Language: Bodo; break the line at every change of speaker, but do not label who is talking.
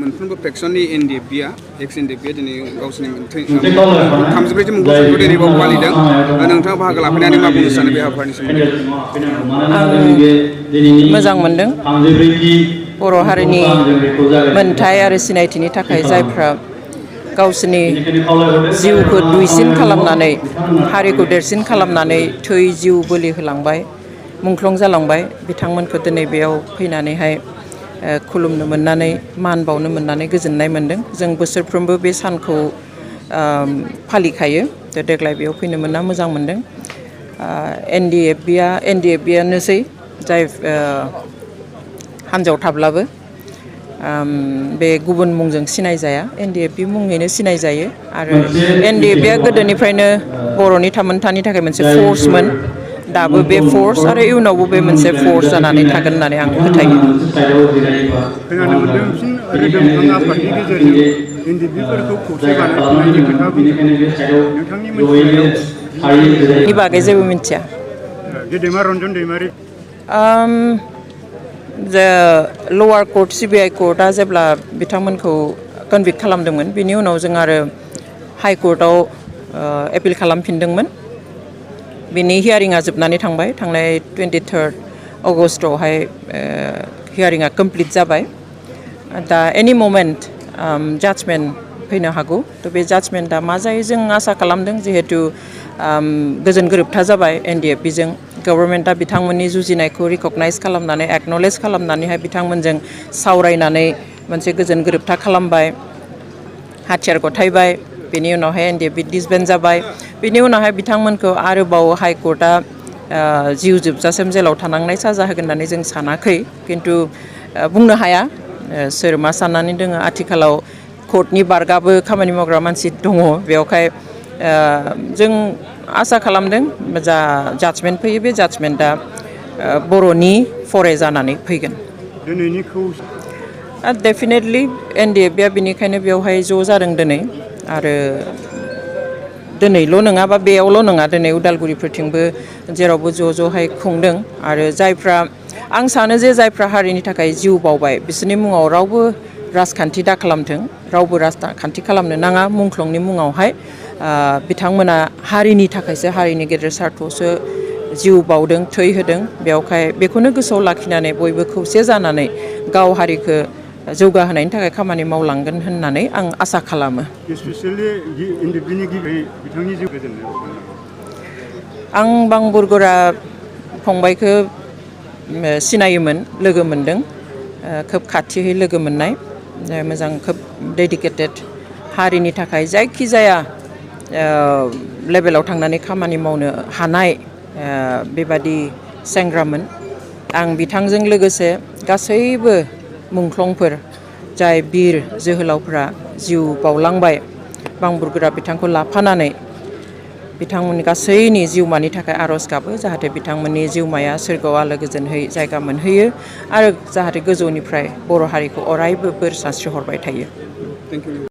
मोनफ्रोमबो फेक्सननि एनडिएफबिआ एक्स एनडिएफबिआ दिनै गावसोरनि 34 मुंख्लंफोरखौ दिनै बाव फालिदों नोंथाङा बाहागो लाफैनानै मा बुंनो सानो बे हाबाफारिनि सोमोन्दै
मोजां मोनदों बर' हारिनि मोनथाय आरो सिनायथिनि थाखाय जायफ्रा गावसोरनि जिउखौ दुइसिन खालामनानै हारिखौ देरसिन खालामनानै थै जिउ बोलि होलांबाय मुंख्लं जालांबाय बिथांमोनखौ दिनै बेयाव फैनानैहाय खुलुमनो मोननानै मान बावनो मोननानै गोजोननाय मोनदों जों बोसोरफ्रोमबो बे सानखौ फालिखायो देग्लाय बेयाव फैनो मोनना मोजां मोनदों एनडिएफबिआनोसै जाय हान्जायाव थाब्लाबो बे गुबुन मुंजों सिनाय जाया एनडिएफबि मुङैनो सिनाय जायो आरो एनडिएफबिआ गोदोनिफ्रायनो बर'नि थामोनथानि थाखाय मोनसे फर्समोन दाबो बे फर्स आरो इयुनावबो बे मोनसे फर्स जानानै थागोन होननानै आं फोथायो
खोनानो मोनदों फिन रोदोमखां आफादनि गेजेरजों एनडिएफबिफोरखौ खौसे बानायफिननायनि खोथा बुंदों नोंथांनि
नि बागै जेबो मिथिया
गेदेमा रन्जन दैमारि
लवार कर्ट सिबिआइ कर्टआ जेब्ला बिथांमोनखौ कनभिक्ट खालामदोंमोन बिनि उनाव जों आरो हाइ कर्टआव एपिल खालामफिनदोंमोन बिनि हियारिंआ जोबनानै थांनाय 23 अगस्टआवहाय हियारिंआ कमप्लिट जाबाय दा एनि मोमेन्ट जाजमेन्ट फैनो हागौ थ' बे जाजमेन्टआ मा जायो जों आसा खालामदों जिहेतु गोजोन गोरोबथा जाबाय एनडिएफबिजों गभर्नमेन्टआ बिथांमोननि जुजिनायखौ रिकगनाइज खालामनानै एक्न'लेज खालामनानैहाय बिथांमोनजों सावरायनानै मोनसे गोजोन गोरोबथा खालामबाय हाथियार गथायबाय बेनि उनावहाय एनडिएफबि डिसबेन्ड जाबाय बेनि उनावहाय बिथांमोनखौ आरोबाव हाइ कर्टआ जिउ जोबजासिम जेलाव थानांनाय साजा होगोन होननानै जों सानाखै खिन्थु बुंनो हाया सोर मा साननानै दोङो आथिखालाव कर्टनि बारगाबो खामानि मावग्रा मानसि दङ बेवहाय जों आसा खालामदों जा जाजमेन्ट फैयो बे जाजमेन्टआ बर'नि फरे जानानै फैगोन डेफिनेटलि एनडिएफबिआ बेनिखायनो बेवहाय ज' जादों दिनै आरो दिनैल' नङा बा बेयावल' नङा दिनै उदालगुरिफोरथिंबो जेरावबो ज'-ज'हाय खुंदों आरो जायफ्रा आं सानो जे जायफ्रा हारिनि थाखाय जिउ बावबाय बिसोरनि मुङाव रावबो राजखान्थि दा खालामथों रावबो राजखान्थि खालामनो नाङा मुंख्लंनि मुङावहाय बिथांमोना हारिनि थाखायसो हारिनि गेदेर सार्थआवसो जिउ बावदों थै होदों बेवहाय बेखौनो गोसोआव लाखिनानै बयबो खौसे जानानै गाव हारिखौ जौगाहोनायनि थाखाय खामानि मावलांगोन होननानै आं आसा खालामो आं बांबुरगरा फंबायखौ सिनायोमोन लोगो मोनदों खोब खाथियै लोगो मोननाय मोजां खोब डेडिकेटेड हारिनि थाखाय जायखिजाया लेभेलाव थांनानै खामानि मावनो हानाय बेबादि सेंग्रामोन आं बिथांजों लोगोसे गासैबो मुंख्लंफोर जाय बिर जोहोलावफ्रा जिउ बावलांबाय बांबुरगोरा बिथांखौ लाफानानै बिथांमोननि गासैनि जिउमानि थाखाय आर'ज गाबो जाहाथे बिथांमोननि जिउमाया सोरगोआव आलो गोजोनहै जायगा मोनहैयो आरो जाहाथे गोजौनिफ्राय बर' हारिखौ अरायबो बोर सारस्रि हरबाय थायो